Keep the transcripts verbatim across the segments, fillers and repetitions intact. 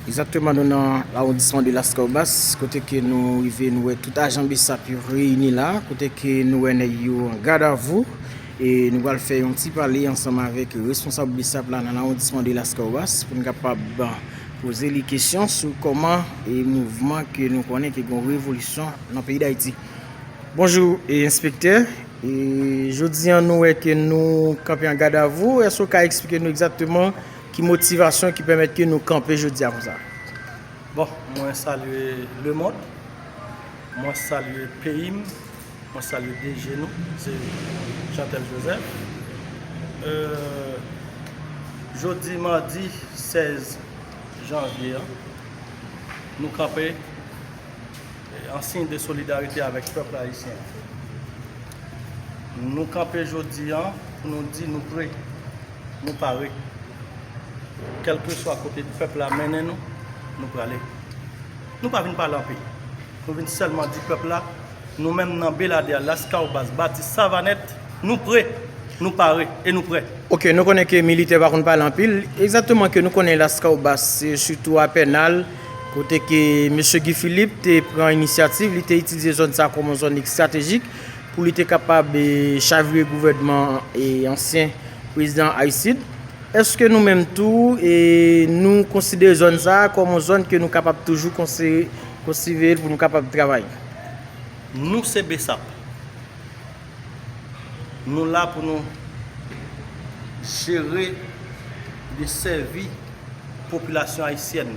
Egzakteman, nou nan lawondisman de Laskawobas, kote ke nou rive, nou wè tout ajan BSAP yo reyini la, kote ke nou wè nèg yo an gadavou, e nou pral fè yon ti pale ansanm avèk responsab BSAP la nan lawondisman de Laskawobas pou n kapab poze li kesyon sou kòman e mouvman ke nou konnen ke gen revolisyon nan peyi Dayiti. Bonjou, e, enspektè. E, jodi an, nou wè ke nou kanpe an gadavou. Èske w ka eksplike nou egzakteman ki motivasyon ki pèmèt ke nou kanpe jodi a konsa? Bon, mwen salye lemonn, mwen salye peyi m, mwen salye D G nou, se Jeantel Joseph. Euh, jodi madi sèz janvye an, nou kanpe an siy de solidarite avèk pèp ayisyen. Nou kanpe jodi an pou nou di nou pre, nou pare. Kèlkeswa kote pèp la mennen nou, nou prale. Nou pa vin pale anpil. Nou vin sèlman di pèp la, nou menm nan Beladè, Laskawobas, Batis, Savanèt, nou pre, nou pare e nou prè. Ok, nou konnen ke militè pa konn pale anpil. Egzakteman ke nou konnen Laskawobas, se sitou a Pènal, kote ke mesye Guy Philippe te pran inisyativ, li te itilize zòn sa a kòm yon zòn estratejik pou li te kapab, e, chavire gouvènman, e, ansyen prezidan Aristide. Èske nou menm tou, e, nou konsidere zòn sa a kòm yon zòn ke nou kapab toujou konsi-, konsidere l pou nou kapab travay? Nou se BSAP. Nou la pou nou jere, desèvi popilasyon ayisyèn,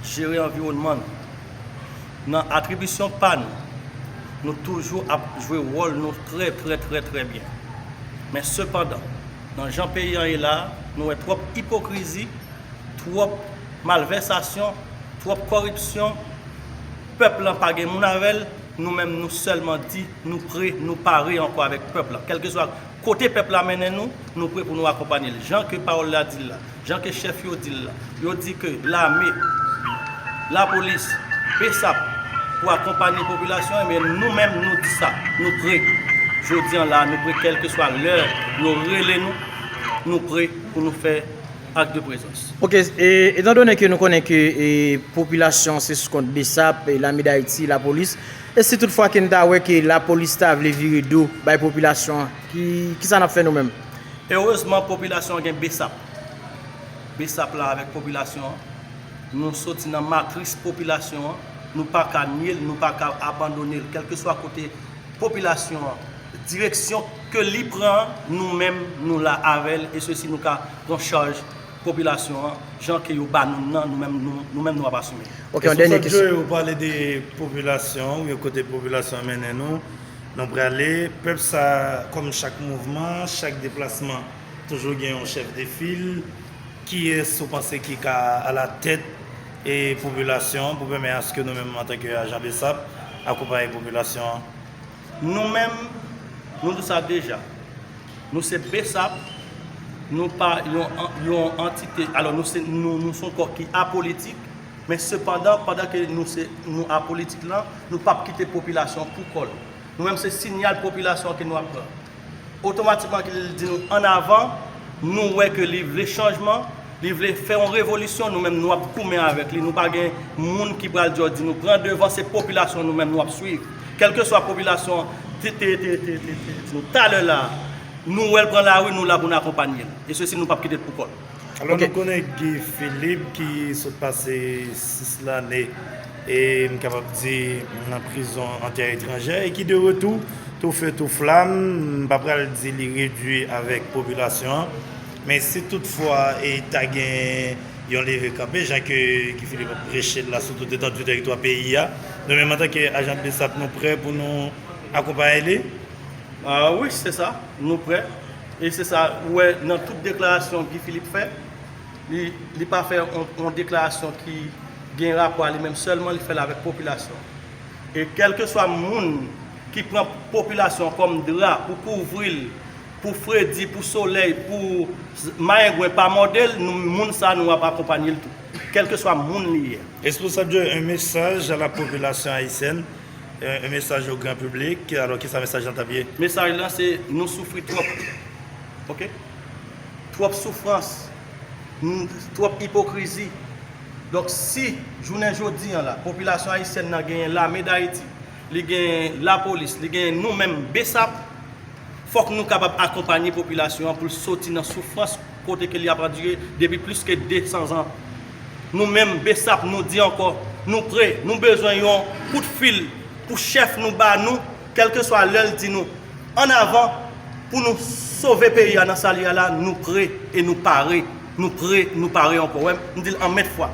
jere anviwònman nou. Nan atribisyon pa nou, nou toujou ap jwe wòl nou trè, trè, trè, trè byen. Men sepandan, nan jan peyi an ye la, nou wè twòp ipokrizi, twòp malvèsasyon, twòp kòripsyon. Pèp lan pa gen moun avè l, nou menm nou sèlman di nou pre, nou pare ankò avèk pèp lan. Kèlkeswa kote pèp la mennen nou, nou pre pou nou akonpanye l. Jan ke pawòl la di l la, jan ke chèf yo di l la, yo di ke lame, lapolis, BSAP pou akonpanye popilasyon an, men nou menm nou di sa, nou pre. Jodi an la, nou pre kèlkeswa lè yo rele nou, nou pre pou nou fè ak de prezans. Ok, e, etandone ke nou konnen ke, e, popilasyon se sou kont BSAP, e, Lame Dayiti, lapolis, e si toutfwa ke n ta wè ke lapolis ta vle vire do bay popilasyon an, ki, kisa n ap fè nou menm? Erezman, popilasyon an gen BSAP. BSAP la avèk popilasyon an, nou soti nan matris popilasyon an, nou pa ka nye l, nou pa ka abandone l, kèlkeswa kote popilasyon an, direksyon ke li pran, nou menm, nou la avè l, e sesi nou ka pran chaj popilasyon an, jan ke yo ba nou l nan, nou menm, nou, nou menm, nou ap asime. Ok, yon dènye kesyon. Joe, ou pale de popilasyon, ou kote popilasyon an mennen nou, nou prale. Pèp sa, kòm chak mouvman, chak deplasman, toujou gen yon chèf de fil. Kiyès ou panse ki ka alatèt, e, popilasyon an pou pèmèt aske nou menm, antanke ajan BSAP, akonpaye popilasyon an? Nou menm, nou di sa deja. Nou se BSAP, nou pa yon, yon antite, alò nou se, nou, nou se yon kò ki apolitik, men sepandan, pandan ke nou se, nou apolitik lan, nou p ap kite popilasyon pou kò l. Nou menm se siyal popilasyon ke nou ap pran. Otomatikman ke li di nou ann avan, nou wè ke li vle chanjman, li vle fè yon revolisyon, nou menm nou ap goumen avèk li. Nou pa gen moun ki pral di, di nou pran devan, se popilasyon nou menm nou ap swiv. Kèlkeswa popilasyon te, te, te, te, te, te di nou talè la, nou wè l pran lari, nou la pou n akonpanye l. E sesi nou p ap kite l pou kò l. Alò, ok, nou konnen Guy Philippe ki sot pase sis lane, e m kapab di nan prizon an tè etranjè, e ki de retou, tou fe tou flam, m pa pral di li redui avèk popilasyon an, men si toutfwa e ta gen yon leve kanpe, jan ke Guy Philippe ap preche l la sou tout etandi teritwa peyi a, nou menm antanke ajan BSAP nou prè pou nou akonpaye li? Ah wi, se sa, nou prè. E se sa, ou wè, nan tout deklarasyon Guy Philippe fè, li, li pa fè yon, yon deklarasyon ki gen rapò a li menm sèlman, li fè l avèk popilasyon. E kèlkeswa moun ki pran popilasyon kòm dra pou kouvri l, pou fredi, pou solèy, pou z-, mayengwen pa mòde l, nou, moun sa a, nou ap akonpanye l tou. Kèlkeswa moun li ye. Responsab Joe, un message à la population haïtienne, un, un message au grand public. Alò, kisa mesaj lan t ap ye? Mesaj lan se, nou soufri twòp. Ok? Twòp soufrans, n-, twòp ipokrizi, Donk, si jounen jodi an la, popilasyon ayisyèn nan genyen Lame Dayiti, li genyen lapolis, li genyen nou menm, BSAP, fòk nou kapab akonpanye popilasyon an pou l soti nan soufrans kote ke li ap andire depi plis ke de san zan. Nou menm, BSAP, nou di ankò, nou pre, nou bezwen yon kout fil pou chèf nou ba nou, kèlkeswa lè l di nou, ann avan, pou nou sove peyi a nan sa li a la, nou pre e nou pare. Nou pre, nou pare ankò. Wè, m di l an mèt fwa.